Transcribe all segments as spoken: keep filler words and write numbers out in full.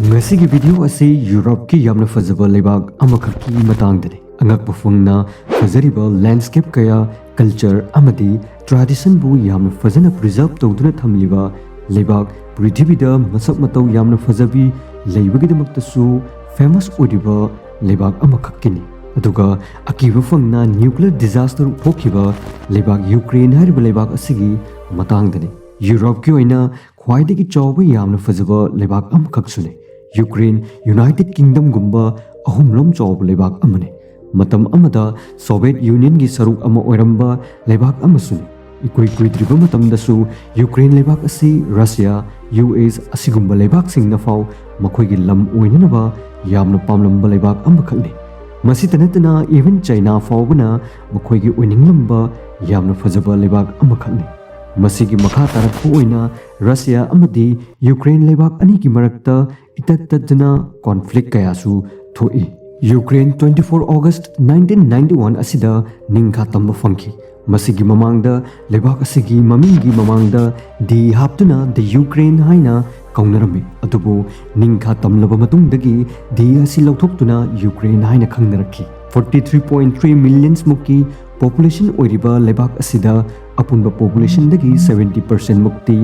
ꯉꯁꯤꯒꯤ ꯚꯤꯗꯤꯑꯣ ꯑꯁꯤ ꯌꯨꯔꯣꯞꯀꯤ ꯌꯥꯝꯅ ꯐꯖꯕ ꯂꯩꯕꯥꯛ ꯑꯃꯈꯛꯀꯤ ꯃꯇꯥꯡꯗꯅꯤ꯫ ꯑꯉꯛꯄ ꯐꯪꯅ ꯐꯖꯔꯤꯕ ꯂꯦꯟꯗꯁ꯭ꯀꯦꯞ ꯀꯌꯥ, ꯀꯜꯆꯔ ꯑꯃꯗꯤ ꯇ꯭ꯔꯦꯗꯤꯁꯟꯕꯨ ꯌꯥꯝꯅ ꯐꯖꯅ ꯄ꯭ꯔꯤꯖꯔꯚ ꯇꯧꯗꯨꯅ ꯊꯝꯂꯤꯕ ꯂꯩꯕꯥꯛ, ꯄ꯭ꯔꯤꯊꯤꯕꯤꯗ ꯃꯁꯛ ꯃꯇꯧ ꯌꯥꯝꯅ ꯐꯖꯕꯤ ꯂꯩꯕꯒꯤꯗꯃꯛꯇꯁꯨ ꯐꯦꯃꯁ ꯑꯣꯏꯔꯤꯕ ꯂꯩꯕꯥꯛ ꯑꯃꯈꯛꯀꯤꯅꯤ꯫ ꯑꯗꯨꯒ ꯑꯀꯤꯕ ꯐꯪꯅ ꯅ꯭ꯌꯨꯀ꯭ꯂꯤꯌꯔ ꯗꯤꯖꯥꯁꯇꯔ ꯊꯣꯛꯈꯤꯕ ꯂꯩꯕꯥꯛ ꯌꯨꯀ꯭ꯔꯦꯟ ꯍꯥꯏꯔꯤꯕ ꯂꯩꯕꯥꯛ ꯑꯁꯤꯒꯤ ꯃꯇꯥꯡꯗꯅꯤ꯫ ꯌꯨꯔꯣꯞꯀꯤ ꯑꯣꯏꯅ ꯈ꯭ꯋꯥꯏꯗꯒꯤ ꯆꯥꯎꯕ ꯌꯥꯝꯅ ꯐꯖꯕ ꯂꯩꯕꯥꯛ ꯑꯃꯈꯛꯁꯨꯅꯤ꯫ ꯌꯨꯀ꯭ꯔꯦꯟ ꯌꯨꯅꯥꯏꯇꯦꯗ ꯀꯤꯡꯗꯝꯒꯨꯝꯕ ꯑꯍꯨꯝꯂꯣꯝ ꯆꯥꯎꯕ ꯂꯩꯕꯥꯛ ꯑꯃꯅꯤ꯫ ꯃꯇꯝ ꯑꯃꯗ ꯁꯣꯚꯤꯌꯦꯠ ꯌꯨꯅꯤꯌꯟꯒꯤ ꯁꯔꯨꯛ ꯑꯃ ꯑꯣꯏꯔꯝꯕ ꯂꯩꯕꯥꯛ ꯑꯃꯁꯨꯅꯤ꯫ ꯏꯀꯨꯏ ꯀꯨꯏꯗ꯭ꯔꯤꯕ ꯃꯇꯝꯗꯁꯨ ꯌꯨꯀ꯭ꯔꯦꯟ ꯂꯩꯕꯥꯛ ꯑꯁꯤ ꯔꯁꯤꯌꯥ, ꯌꯨ ꯑꯦꯁ ꯑꯁꯤꯒꯨꯝꯕ ꯂꯩꯕꯥꯛꯁꯤꯡꯅ ꯐꯥꯎ ꯃꯈꯣꯏꯒꯤ ꯂꯝ ꯑꯣꯏꯅꯅꯕ ꯌꯥꯝꯅ ꯄꯥꯝꯂꯝꯕ ꯂꯩꯕꯥꯛ ꯑꯃꯈꯛꯅꯤ꯫ ꯃꯁꯤꯇ ꯅꯠꯇꯅ ꯏꯚꯟ ꯆꯥꯏꯅꯥ ꯐꯥꯎꯕꯅ ꯃꯈꯣꯏꯒꯤ ꯑꯣꯏꯅꯤꯡꯂꯝꯕ ꯌꯥꯝꯅ ꯐꯖꯕ ꯂꯩꯕꯥꯛ ꯑꯃꯈꯛꯅꯤ꯫ ꯃꯁꯤꯒꯤ ꯃꯈꯥ ꯇꯥꯔꯛꯄ ꯑꯣꯏꯅ ꯔꯁꯤꯌꯥ ꯑꯃꯗꯤ ꯌꯨꯀ꯭ꯔꯦꯟ ꯂꯩꯕꯥꯛ ꯑꯅꯤꯒꯤ ꯃꯔꯛꯇ ꯏꯇꯠ ꯇꯠꯇꯅ ꯀꯣꯟꯐ꯭ꯂꯤꯛ ꯀꯌꯥꯁꯨ ꯊꯣꯛꯏ꯫ Ukraine twenty four August nineteen ninety one ꯑꯁꯤꯗ ꯅꯤꯡꯈꯥ ꯇꯝꯕ ꯐꯪꯈꯤ꯫ ꯃꯁꯤꯒꯤ ꯃꯃꯥꯡꯗ ꯂꯩꯕꯥꯛ ꯑꯁꯤꯒꯤ ꯃꯃꯤꯡꯒꯤ ꯃꯃꯥꯡꯗ ꯗꯤ ꯍꯥꯞꯇꯨꯅ ꯗ ꯌꯨꯀ꯭ꯔꯦꯟ ꯍꯥꯏꯅ ꯀꯧꯅꯔꯝꯃꯤ꯫ ꯑꯗꯨꯕꯨ ꯅꯤꯡꯈꯥ ꯇꯝꯂꯕ ꯃꯇꯨꯡꯗꯒꯤ ꯗꯤ ꯑꯁꯤ ꯂꯧꯊꯣꯛꯇꯨꯅ ꯌꯨꯀ꯭ꯔꯦꯟ ꯍꯥꯏꯅ ꯈꯪꯅꯔꯛꯈꯤ꯫ Forty three point three millions ꯃꯨꯛꯀꯤ ꯄꯣꯄꯨꯂꯦꯁꯟ ꯑꯣꯏꯔꯤꯕ ꯂꯩꯕꯥꯛ ꯑꯁꯤꯗ ꯑꯄꯨꯟꯕ ꯄꯣꯄꯨꯂꯦꯁꯟꯗꯒꯤ seventy percent ꯃꯨꯛꯇꯤ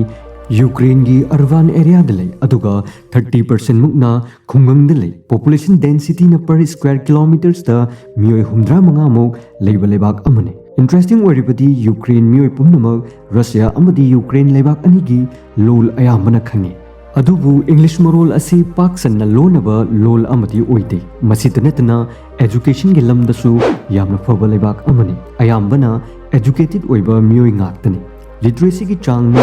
ꯌꯨꯀ꯭ꯔꯦꯟꯒꯤ ꯑꯔꯕꯥꯟ ꯑꯦꯔꯤꯌꯥꯗ ꯂꯩ, ꯑꯗꯨꯒ thirty percent ꯃꯨꯛꯅ ꯈꯨꯡꯒꯪꯗ ꯂꯩ꯫ ꯄꯣꯄꯨꯂꯦꯁꯟ ꯗꯦꯟꯁꯤꯇꯤꯅ per square kilometersꯇ ꯃꯤꯑꯣꯏ ꯍꯨꯝꯗ꯭ꯔꯥ ꯃꯉꯥ ꯃꯨꯛ ꯂꯩꯕ ꯂꯩꯕꯥꯛ ꯑꯃꯅꯤ꯫ ꯏꯟꯇꯔꯦꯁꯇꯤꯡ ꯑꯣꯏꯔꯤꯕꯗꯤ ꯌꯨꯀ꯭ꯔꯦꯟ ꯃꯤꯑꯣꯏ ꯄꯨꯝꯅꯃꯛ ꯔꯁꯤꯌꯥ ꯑꯃꯗꯤ ꯌꯨꯀ꯭ꯔꯦꯟ ꯂꯩꯕꯥꯛ ꯑꯅꯤꯒꯤ ꯂꯣꯜ ꯑꯌꯥꯝꯕꯅ ꯈꯪꯉꯤ꯫ ꯑꯗꯨꯕꯨ ꯏꯪꯂꯤꯁ ꯃꯔꯣꯜ ꯑꯁꯤ ꯄꯥꯛ ꯁꯟꯅ ꯂꯣꯟꯅꯕ ꯂꯣꯜ ꯑꯃꯗꯤ ꯑꯣꯏꯗꯦ꯫ ꯃꯁꯤꯇ ꯅꯠꯇꯅ ꯑꯦꯖꯨꯀꯦꯁꯟꯒꯤ ꯂꯝꯗꯁꯨ ꯌꯥꯝꯅ ꯐꯕ ꯂꯩꯕꯥꯛ ꯑꯃꯅꯤ꯫ ꯑꯌꯥꯝꯕꯅ ꯑꯦꯖꯨꯀꯦꯇꯦꯗ ꯑꯣꯏꯕ ꯃꯤꯑꯣꯏ ꯉꯥꯛꯇꯅꯤ꯫ ꯂꯤꯇꯔꯦꯁꯤꯒꯤ ꯆꯥꯡꯅ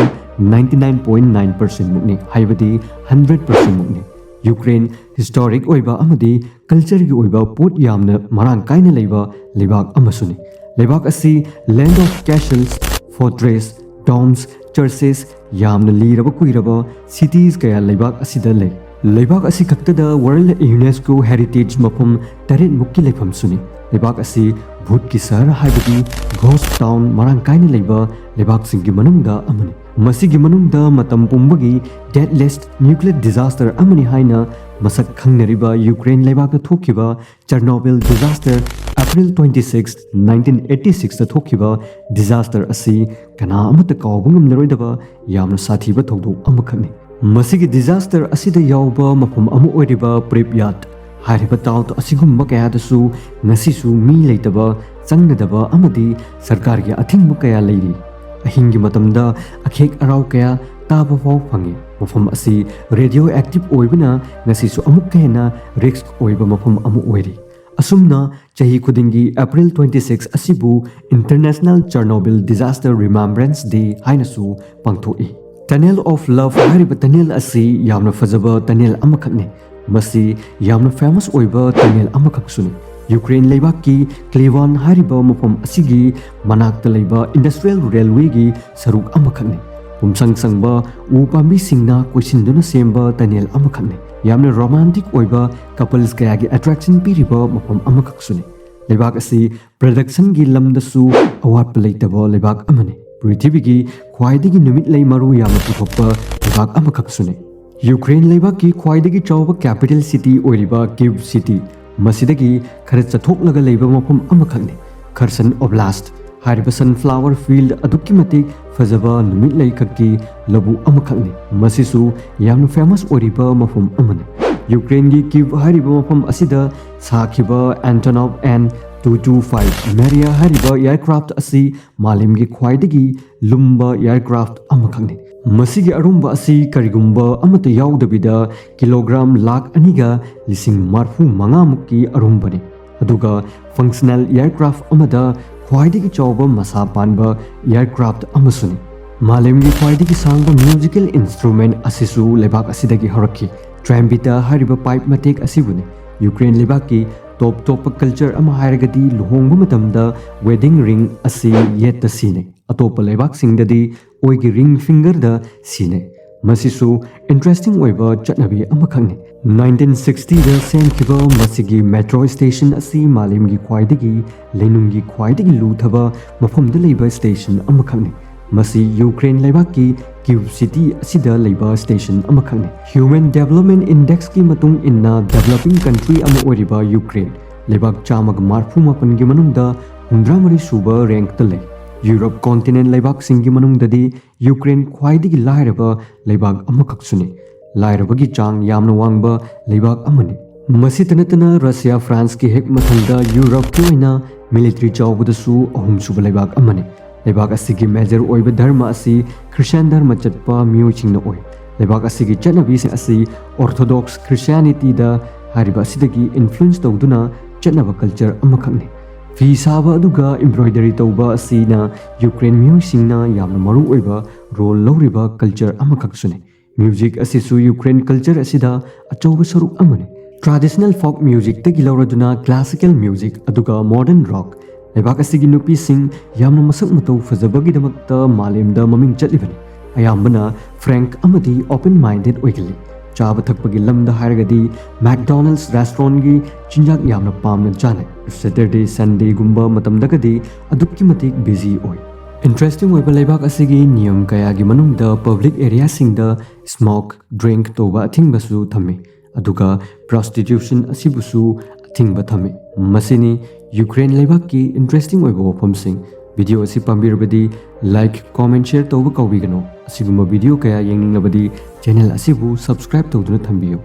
ninety nine point nine percent ꯃꯨꯛꯅꯤ, ꯍꯥꯏꯕꯗꯤ hundred percent ꯃꯨꯛꯅꯤ꯫ ꯌꯨꯀ꯭ꯔꯦꯟ ꯍꯤꯁꯇꯣꯔꯤꯛ ꯑꯣꯏꯕ ꯑꯃꯗꯤ ꯀꯜꯆꯔꯒꯤ ꯑꯣꯏꯕ ꯄꯣꯠ ꯌꯥꯝꯅ ꯃꯔꯥꯡ ꯀꯥꯏꯅ ꯂꯩꯕ ꯂꯩꯕꯥꯛ ꯑꯃꯁꯨꯅꯤ꯫ ꯂꯩꯕꯥꯛ ꯑꯁꯤ land of castles, fortress, domes, churches, ꯌꯥꯝꯅ ꯂꯤꯔꯕ ꯀꯨꯏꯔꯕ ꯁꯤꯇꯤꯁ ꯀꯌꯥ ꯂꯩꯕꯥꯛ ꯑꯁꯤꯗ ꯂꯩ꯫ ꯂꯩꯕꯥꯛ ꯑꯁꯤ ꯈꯛꯇꯗ ꯋꯥꯔꯜꯗ ꯌꯨꯅꯦꯁꯀꯣ ꯍꯦꯔꯤꯇꯦꯖ ꯃꯐꯝ ꯇꯔꯦꯠ ꯃꯨꯛꯀꯤ ꯂꯩꯐꯝꯁꯨꯅꯤ꯫ ꯂꯩꯕꯥꯛ ꯑꯁꯤ ꯚꯨꯠꯀꯤ ꯁꯍꯔ ꯍꯥꯏꯕꯗꯤ ꯘꯣꯁ ꯇꯥꯎꯟ ꯃꯔꯥꯡ ꯀꯥꯏꯅ ꯂꯩꯕ ꯂꯩꯕꯥꯛꯁꯤꯡꯒꯤ ꯃꯅꯨꯡꯗ ꯑꯃꯅꯤ꯫ ꯃꯁꯤꯒꯤ ꯃꯅꯨꯡꯗ ꯃꯇꯝ ꯄꯨꯝꯕꯒꯤ deadliest nuclear disaster ꯑꯃꯅꯤ ꯍꯥꯏꯅ ꯃꯁꯛ ꯈꯪꯅꯔꯤꯕ ꯌꯨꯀ꯭ꯔꯦꯟ ꯂꯩꯕꯥꯛꯇ ꯊꯣꯛꯈꯤꯕ ꯆꯔꯅꯣꯕꯤꯜ disaster, April twenty six, nineteen eighty six ꯇ ꯊꯣꯛꯈꯤꯕ disaster ꯑꯁꯤ ꯀꯅꯥ ꯑꯃꯠꯇ ꯀꯥꯎꯕ ꯉꯝꯂꯔꯣꯏꯗꯕ ꯌꯥꯝꯅ ꯁꯥꯊꯤꯕ ꯊꯧꯗꯣꯛ ꯑꯃꯈꯛꯅꯤ꯫ ꯃꯁꯤꯒꯤ disaster ꯑꯁꯤꯗ ꯌꯥꯎꯕ ꯃꯐꯝ ꯑꯃ ꯑꯣꯏꯔꯤꯕ ꯄ꯭ꯔꯤꯞꯌꯥꯠ ꯍꯥꯏꯔꯤꯕ town ꯑꯁꯤꯒꯨꯝꯕ ꯀꯌꯥꯗꯁꯨ ꯉꯁꯤꯁꯨ ꯃꯤ ꯂꯩꯇꯕ, ꯆꯪꯅꯗꯕ ꯑꯃꯗꯤ ꯁꯔꯀꯥꯔꯒꯤ ꯑꯊꯤꯡꯕ ꯀꯌꯥ ꯂꯩꯔꯤ꯫ ꯑꯍꯤꯡꯒꯤ ꯃꯇꯝꯗ ꯑꯈꯦꯛ ꯑꯔꯥꯎ ꯀꯌꯥ ꯇꯥꯕ ꯐꯥꯎ ꯐꯪꯉꯤ꯫ ꯃꯐꯝ ꯑꯁꯤ radioactive ꯑꯣꯏꯕꯅ ꯉꯁꯤꯁꯨ ꯑꯃꯨꯛꯀ ꯍꯦꯟꯅ risk ꯑꯣꯏꯕ ꯃꯐꯝ ꯑꯃ ꯑꯣꯏꯔꯤ꯫ ꯑꯁꯨꯝꯅ ꯆꯍꯤ ꯈꯨꯗꯤꯡꯒꯤ April twenty six ꯑꯁꯤꯕꯨ International Chernobyl Disaster Remembrance Day ꯍꯥꯏꯅꯁꯨ ꯄꯥꯡꯊꯣꯛꯏ꯫ Tunnel of Love ꯍꯥꯏꯔꯤꯕ tunnel ꯑꯁꯤ ꯌꯥꯝꯅ ꯐꯖꯕ tunnel ꯑꯃꯈꯛꯅꯤ꯫ ꯃꯁꯤ ꯌꯥꯝꯅ famous ꯑꯣꯏꯕ tunnel ꯑꯃꯈꯛꯁꯨꯅꯤ꯫ ꯌꯨꯀ꯭ꯔꯦꯟ ꯂꯩꯕꯥꯛꯀꯤ ꯀ꯭ꯂꯤꯋꯥꯟ ꯍꯥꯏꯔꯤꯕ ꯃꯐꯝ ꯑꯁꯤꯒꯤ ꯃꯅꯥꯛꯇ ꯂꯩꯕ industrial railwayꯒꯤ ꯁꯔꯨꯛ ꯑꯃꯈꯛꯅꯤ꯫ ꯄꯨꯝꯁꯪ ꯁꯪꯕ ꯎ ꯄꯥꯝꯕꯤꯁꯤꯡꯅ ꯀꯣꯏꯁꯤꯟꯗꯨꯅ ꯁꯦꯝꯕ tunnel ꯑꯃꯈꯛꯅꯤ꯫ ꯌꯥꯝꯅ romantic ꯑꯣꯏꯕ couples ꯀꯌꯥꯒꯤ attraction ꯄꯤꯔꯤꯕ ꯃꯐꯝ ꯑꯃꯈꯛꯁꯨꯅꯤ꯫ ꯂꯩꯕꯥꯛ ꯑꯁꯤ productionꯒꯤ ꯂꯝꯗꯁꯨ ꯑꯋꯥꯠꯄ ꯂꯩꯇꯕ ꯂꯩꯕꯥꯛ ꯑꯃꯅꯤ꯫ ꯄ꯭ꯔꯤꯊꯤꯕꯤꯒꯤ ꯈ꯭ꯋꯥꯏꯗꯒꯤ ꯅꯨꯃꯤꯠꯂꯩ ꯃꯔꯨ ꯌꯥꯝꯅ ꯄꯨꯊꯣꯛꯄ ꯂꯩꯕꯥꯛ ꯑꯃꯈꯛꯁꯨꯅꯤ꯫ ꯌꯨꯀ꯭ꯔꯦꯟ ꯂꯩꯕꯥꯛꯀꯤ ꯈ꯭ꯋꯥꯏꯗꯒꯤ ꯆꯥꯎꯕ capital city ꯑꯣꯏꯔꯤꯕ ꯀꯤꯚ city, ꯃꯁꯤꯗꯒꯤ ꯈꯔ ꯆꯠꯊꯣꯛꯂꯒ ꯂꯩꯕ ꯃꯐꯝ ꯑꯃꯈꯛꯅꯤ꯫ Kherson Oblast ꯍꯥꯏꯔꯤꯕ sunflower field ꯑꯗꯨꯛꯀꯤ ꯃꯇꯤꯛ ꯐꯖꯕ ꯅꯨꯃꯤꯠꯂꯩ ꯈꯛꯀꯤ ꯂꯧꯕꯨꯛ ꯑꯃꯈꯛꯅꯤ꯫ ꯃꯁꯤꯁꯨ ꯌꯥꯝꯅ famous ꯑꯣꯏꯔꯤꯕ ꯃꯐꯝ ꯑꯃꯅꯤ꯫ ꯌꯨꯀ꯭ꯔꯦꯟꯒꯤ ꯀꯤꯚ ꯍꯥꯏꯔꯤꯕ ꯃꯐꯝ ꯑꯁꯤꯗ ꯁꯥꯈꯤꯕ Antonov An two two five Mriya ꯍꯥꯏꯔꯤꯕ aircraft ꯑꯁꯤ ꯃꯥꯂꯦꯝꯒꯤ ꯈ꯭ꯋꯥꯏꯗꯒꯤ ꯂꯨꯝꯕ aircraft ꯑꯃꯈꯛꯅꯤ꯫ ꯃꯁꯤꯒꯤ ꯑꯔꯨꯝꯕ ꯑꯁꯤ ꯀꯔꯤꯒꯨꯝꯕ ꯑꯃꯠꯇ ꯌꯥꯎꯗꯕꯤꯗ ꯀꯤꯂꯣꯒ꯭ꯔꯥꯝ ꯂꯥꯈ ꯑꯅꯤꯒ ꯂꯤꯁꯤꯡ ꯃꯔꯐꯨ ꯃꯉꯥ ꯃꯨꯛꯀꯤ ꯑꯔꯨꯝꯕꯅꯤ꯫ ꯑꯗꯨꯒ functional aircraft ꯑꯃꯗ ꯈ꯭ꯋꯥꯏꯗꯒꯤ ꯆꯥꯎꯕ ꯃꯁꯥ ꯄꯥꯟꯕ aircraft ꯑꯃꯁꯨꯅꯤ꯫ ꯃꯥꯂꯦꯝꯒꯤ ꯈ꯭ꯋꯥꯏꯗꯒꯤ ꯁꯥꯡꯕ musical instrument ꯑꯁꯤꯁꯨ ꯂꯩꯕꯥꯛ ꯑꯁꯤꯗꯒꯤ ꯍꯧꯔꯛꯈꯤ꯫ Trambita ꯍꯥꯏꯔꯤꯕ pipe ꯃꯇꯦꯛ ꯑꯁꯤꯕꯨꯅꯤ꯫ ꯌꯨꯀ꯭ꯔꯦꯟ ꯂꯩꯕꯥꯛꯀꯤ top ꯇꯣꯞꯄ culture ꯑꯃ ꯍꯥꯏꯔꯒꯗꯤ ꯂꯨꯍꯣꯡꯕ ꯃꯇꯝꯗ wedding ring ꯑꯁꯤ ꯌꯦꯠꯇ ꯁꯤꯖꯤꯟꯅꯩ꯫ ꯑꯇꯣꯞꯄ ꯂꯩꯕꯥꯛꯁꯤꯡꯗꯗꯤ ꯑꯣꯏꯒꯤ ring fingerꯗ ꯁꯤꯖꯤꯟꯅꯩ꯫ ꯃꯁꯤꯁꯨ interesting ꯑꯣꯏꯕ ꯆꯠꯅꯕꯤ ꯑꯃꯈꯛꯅꯤ꯫ Nineteen sixty ꯗ ꯁꯦꯝꯈꯤꯕ ꯃꯁꯤꯒꯤ metro station ꯑꯁꯤ ꯃꯥꯂꯦꯝꯒꯤ ꯈ꯭ꯋꯥꯏꯗꯒꯤ ꯂꯩꯅꯨꯡꯒꯤ ꯈ꯭ꯋꯥꯏꯗꯒꯤ ꯂꯨꯊꯕ ꯃꯐꯝꯗ ꯂꯩꯕ station ꯑꯃꯈꯛꯅꯤ꯫ ꯃꯁꯤ ꯌꯨꯀ꯭ꯔꯦꯟ ꯂꯩꯕꯥꯛꯀꯤ Kyiv city ꯑꯁꯤꯗ ꯂꯩꯕ station ꯑꯃꯈꯛꯅꯤ꯫ Human Development Index ꯀꯤ ꯃꯇꯨꯡ ꯏꯟꯅ developing country ꯑꯃ ꯑꯣꯏꯔꯤꯕ ꯌꯨꯀ꯭ꯔꯦꯟ ꯂꯩꯕꯥꯛ ꯆꯥꯝꯃꯒ ꯃꯔꯤꯐꯨ ꯃꯥꯄꯟꯒꯤ ꯃꯅꯨꯡꯗ ꯍꯨꯝꯗ꯭ꯔꯥ ꯃꯔꯤ ꯁꯨꯕ rank ꯇ ꯂꯩ꯫ Europe continent ꯂꯩꯕꯥꯛꯁꯤꯡꯒꯤ ꯃꯅꯨꯡꯗꯗꯤ ꯌꯨꯀ꯭ꯔꯦꯟ ꯈ꯭ꯋꯥꯏꯗꯒꯤ ꯂꯥꯏꯔꯕ ꯂꯩꯕꯥꯛ ꯑꯃꯈꯛꯁꯨꯅꯤ꯫ ꯂꯥꯏꯔꯕꯒꯤ ꯆꯥꯡ ꯌꯥꯝꯅ ꯋꯥꯡꯕ ꯂꯩꯕꯥꯛ ꯑꯃꯅꯤ꯫ ꯃꯁꯤꯇ ꯅꯠꯇꯅ ꯔꯁꯤꯌꯥ, ꯐ꯭ꯔꯥꯟꯁꯀꯤ ꯍꯦꯛ ꯃꯊꯪꯗ ꯌꯨꯔꯣꯞꯀꯤ ꯑꯣꯏꯅ military ꯆꯥꯎꯕꯗꯁꯨ ꯑꯍꯨꯝꯁꯨꯕ ꯂꯩꯕꯥꯛ ꯑꯃꯅꯤ꯫ ꯂꯩꯕꯥꯛ ꯑꯁꯤꯒꯤ major ꯑꯣꯏꯕ ꯙꯔꯃ ꯑꯁꯤ ꯈ꯭ꯔꯤꯁꯇꯤꯌꯥꯟ ꯙꯔꯃ ꯆꯠꯄ ꯃꯤꯑꯣꯏꯁꯤꯡꯅ ꯑꯣꯏ꯫ ꯂꯩꯕꯥꯛ ꯑꯁꯤꯒꯤ ꯆꯠꯅꯕꯤꯁꯤꯡ ꯑꯁꯤ Orthodox Christianity ꯗ ꯍꯥꯏꯔꯤꯕ ꯑꯁꯤꯗꯒꯤ influence ꯇꯧꯗꯨꯅ ꯆꯠꯅꯕ culture ꯑꯃꯈꯛꯅꯤ꯫ ꯐꯤ ꯁꯥꯕ ꯑꯗꯨꯒ embroidery ꯇꯧꯕ ꯑꯁꯤꯅ ꯌꯨꯀ꯭ꯔꯦꯟ ꯃꯤꯑꯣꯏꯁꯤꯡꯅ ꯌꯥꯝꯅ ꯃꯔꯨ ꯑꯣꯏꯕ role ꯂꯧꯔꯤꯕ culture ꯑꯃꯈꯛꯁꯨꯅꯤ꯫ Music ꯑꯁꯤꯁꯨ ꯌꯨꯀ꯭ꯔꯦꯟ culture ꯑꯁꯤꯗ ꯑꯆꯧꯕ ꯁꯔꯨꯛ ꯑꯃꯅꯤ꯫ Traditional folk music ꯇꯒꯤ ꯂꯧꯔꯗꯨꯅ classical music ꯑꯗꯨꯒ modern rock, ꯂꯩꯕꯥꯛ ꯑꯁꯤꯒꯤ ꯅꯨꯄꯤꯁꯤꯡ ꯌꯥꯝꯅ ꯃꯁꯛ ꯃꯇꯧ ꯐꯖꯕꯒꯤꯗꯃꯛꯇ ꯃꯥꯂꯦꯝꯗ ꯃꯃꯤꯡ ꯆꯠꯂꯤꯕꯅꯤ꯫ ꯑꯌꯥꯝꯕꯅ frank ꯑꯃꯗꯤ open minded ꯑꯣꯏꯒꯜꯂꯤ꯫ ꯆꯥꯕ ꯊꯛꯄꯒꯤ ꯂꯝꯗ ꯍꯥꯏꯔꯒꯗꯤ McDonald's restaurant ꯒꯤ ꯆꯤꯟꯖꯥꯛ ꯌꯥꯝꯅ ꯄꯥꯝꯅ ꯆꯥꯅꯩ꯫ Saturday, Sunday ꯒꯨꯝꯕ ꯃꯇꯝꯗꯒꯗꯤ ꯑꯗꯨꯛꯀꯤ ꯃꯇꯤꯛ busy ꯑꯣꯏ꯫ Interesting ꯑꯣꯏꯕ ꯂꯩꯕꯥꯛ ꯑꯁꯤꯒꯤ ꯅꯤꯌꯝ ꯀꯌꯥꯒꯤ ꯃꯅꯨꯡꯗ public area ꯁꯤꯡꯗ smoke, drink ꯇꯧꯕ ꯑꯊꯤꯡꯕꯁꯨ ꯊꯝꯃꯤ, ꯑꯗꯨꯒ prostitution ꯑꯁꯤꯕꯨꯁꯨ ꯑꯊꯤꯡꯕ ꯊꯝꯃꯤ꯫ ꯃꯁꯤꯅꯤ ꯌꯨꯀ꯭ꯔꯦꯟ ꯂꯩꯕꯥꯛꯀꯤ interesting ꯑꯣꯏꯕ ꯋꯥꯐꯝꯁꯤꯡ꯫ Video ꯑꯁꯤ ꯄꯥꯝꯕꯤꯔꯕꯗꯤ like, comment, share ꯇꯧꯕ ꯀꯥꯎꯕꯤꯒꯅꯨ꯫ ꯑꯁꯤꯒꯨꯝꯕ video ꯀꯌꯥ ꯌꯦꯡꯅꯤꯡꯂꯕꯗꯤ channel ꯑꯁꯤꯕꯨ subscribe ꯇꯧꯗꯨꯅ ꯊꯝꯕꯤꯌꯨ꯫